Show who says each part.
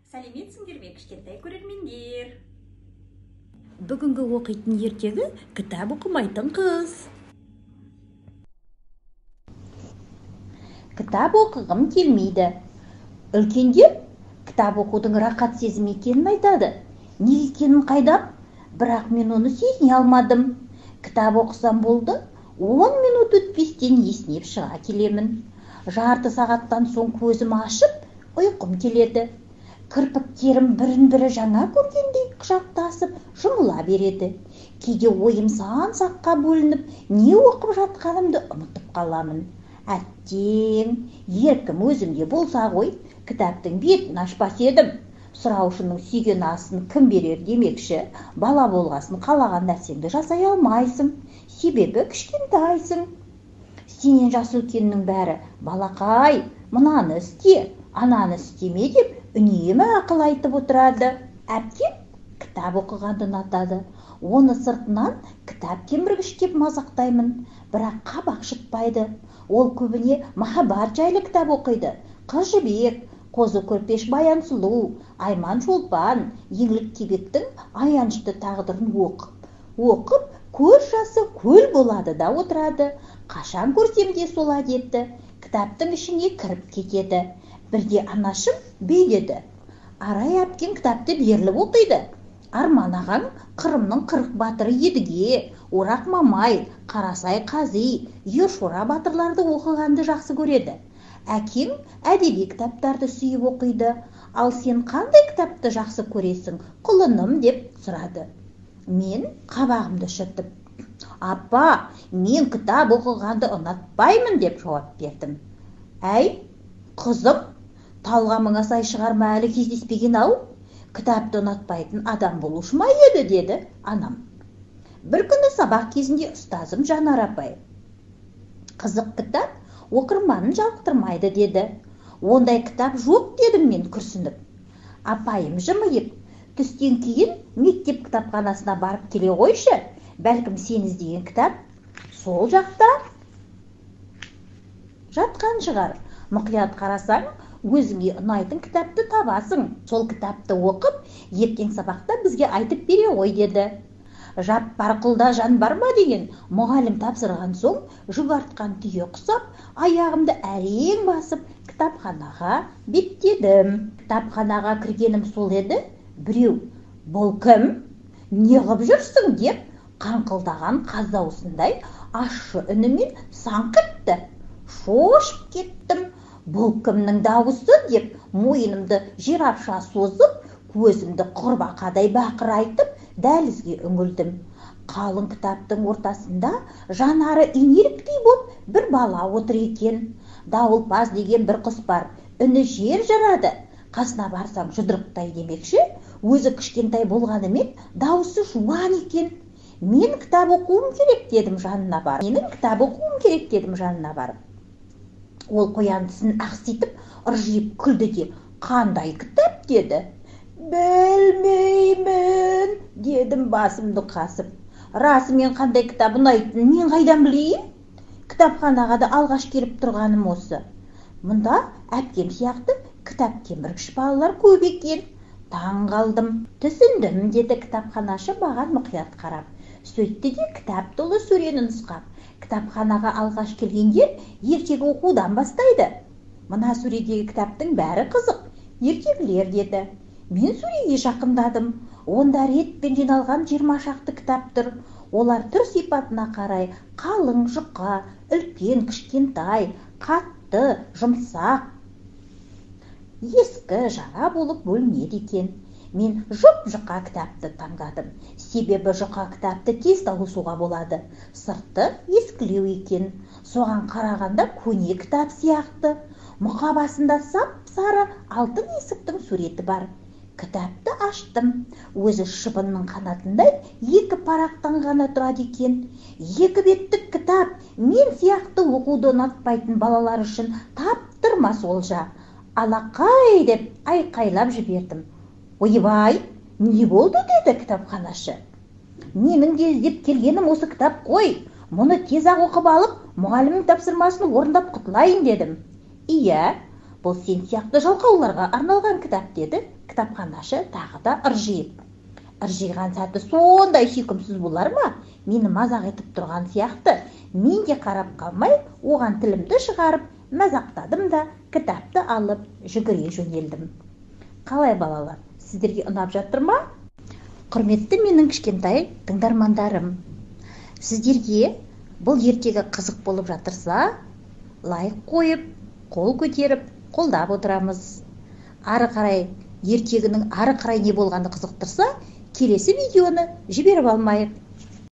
Speaker 1: Сәлеметсіңдер ме, кішкентай көрермендер?
Speaker 2: Бүгінгі оқитын ертегі «Кітап оқымайтын қыз». Кітап оқығым келмейді. Үлкендер кітап оқудың рақат сезім екенін айтады. Не екенін қайдам, бірақ мен оны сезіне алмадым. Кітап оқысам болды, 10 минут өтпестен есінеп шыға келемін. Жарты сағаттан соң көзім ашып, ұйқым келеді. Кірпіктерім бірін-бірі жаңа көргендей құшақтасып жұмыла береді. Кейде ойым сан саққа бөлініп, не оқып жатқанымды ұмытып қаламын. Әттең, еркім өзімде болса ғой, кітаптың бетін ашпас едім. Сұраушының сүйген асын кім берер демекші, бала болғасын қалаған нәрсеңді жасай алмайсың, себебі кішкентайсың. Сенен жас үлкеннің бәрі балақай, мынаны істе, ананы істеме деп үнемі ақыл айтып отырады. Әпкем кітап оқығанды ұнатады. Оны сыртынан кітап кеміргіш деп мазақтаймын, бірақ қабақ шытпайды. Ол көбіне махаббат жайлы кітап оқиды. Қыз Жібек, Қозы Көрпеш Баян Сұлу, Айман Шолпан, Еңлік Кебектің аянышты тағдырын оқып, көз жасы көл болады да отырады. Қашан көрсем де сол әдетті, кітаптың ішіне кіріп кетеді. Бірде анашым бүй деді. Арай әпкең кітапты беріліп оқиды. Арман ағаң Қырымның 40 батыры Едіге, Орақ Мамай, Қарасай Қази, Ершора батырларды оқығанды жақсы көреді. Әкең әдеби кітаптарды сүйіп оқиды. Ал сен қандай кітапты жақсы көресің, құлыным, деп сұрады. Мен қабағымды шытып, апа, мен кітап оқығанды ұнатпаймын деп жауап бердім. Әй, қызым, талғамыңа сай шығарма әлі кездеспеген ау, кітапты ұнатпайтын адам болушы ма еді, деді анам. Бір күні сабақ кезінде ұстазым Жанар апай, қызық кітап оқырманын жалықтырмайды деді. Ондай кітап жоқ дедім мен күрсініп. Апайым жымиып, түстен кейін мектеп кітапханасына барып келе қойшы, бәлкім сен іздеген кітап сол жақта жатқан шығар. Мұқият қарасаң, өзіңе ұнайтын кітапты табасың. Сол кітапты оқып, ертең сабақта бізге айтып бере ғой деді. Жаппарқұлда жан бар ма деген мұғалім тапсырған соң, жүк артқан түйе құсап, аяғымды әрең басып, кітапханаға беттедім. Кітапханаға кіргенім сол еді, біреу, бұл кім? Не ғып жүрсің деп қаңқылдаған қаз дауысындай ащы үнімен саңқ етті. Шошып кеттім. Бұл кімнің дауысы деп мойынымды жирафша созып, көзімді құрбақадай бақырайтып, дәлізге үңілдім. Қалың кітаптың ортасында жанары инеліктей боп бір бала отыр екен. Дауылпаз деген бір құс бар, үні жер жарады. Қасына барсаң жұдырықтай демекші, өзі кішкентай болғанымен дауысы жуан екен. Мен кітап оқуым керек дедім жанына барып. Менің кітап оқуым керек дедім жанына барып. Ол қоян тісін ақситып, ыржиып күлді де, қандай кітап деді. Білмеймін, дедім басымды қасып. Расымен қандай кітап ұнайтынын мен қайдан білейін? Кітапханаға да алғаш келіп тұрғаным осы. Мұнда әпкем сияқты кітап кеміргіш балалар көп екен. Таң қалдым. Түсіндім, деді кітапханашы маған мұқият қарап. Сөйтті де кітап толы сөрені нұсқап. Кітапханаға алғаш келгендер ертегі оқудан бастайды. Мына сөредегі кітаптың бәрі қызық, ертегілер деді. Мен сөреге жақындадым. Онда ретпен жиналған 20 шақты кітап тұр. Олар түр сипатына қарай қалың, жұқа, үлкен, кішкентай, қатты, жұмсақ, ескі, жаңа болып бөлінеді екен. Мен жұп-жұқа кітапты таңдадым. Себебі жұқа кітапты тез табысуға болады. Сырты ескілеу екен. Соған қарағанда көне кітап сияқты. Мұқабасында сап-сары алтын есіктің суреті бар. Кітапты аштым. Өзі шыбынның қанатындай 2 парақтан ғана тұрады екен. 2 беттік кітап мен сияқты оқуды ұнатпайтын балалар үшін таптырмас олжа. Алақай деп айқайлап жібердім. Ойбай, не болды деді кітапханашы. Менің де іздеп келгенім осы кітап қой. Мұны тез-ақ оқып алып, мұғалімнің тапсырмасын орындап құтылайын дедім. Иә, бұл сен сияқты жалқауларға арналған кітап деді Кітапханашы тағы да ыржиып. Ыржиған сәті сондай сүйкімсіз болар ма? Мені мазақ етіп тұрған сияқты. Мен де қарап қалмай, оған тілімді шығарып, мазақтадым да, кітапты алып жүгіре жөнелдім. Қалай, балалар, сіздерге ұнап жатыр ма? Құрметті менің кішкентай тыңдармандарым, сіздерге бұл ертегі қызық болып жатырса, лайк қойып, қол көтеріп, қолдап отырамыз. Ары қарай ертегінің ары қарай не болғаны қызықтырса, келесі видеоны жіберіп алмайық.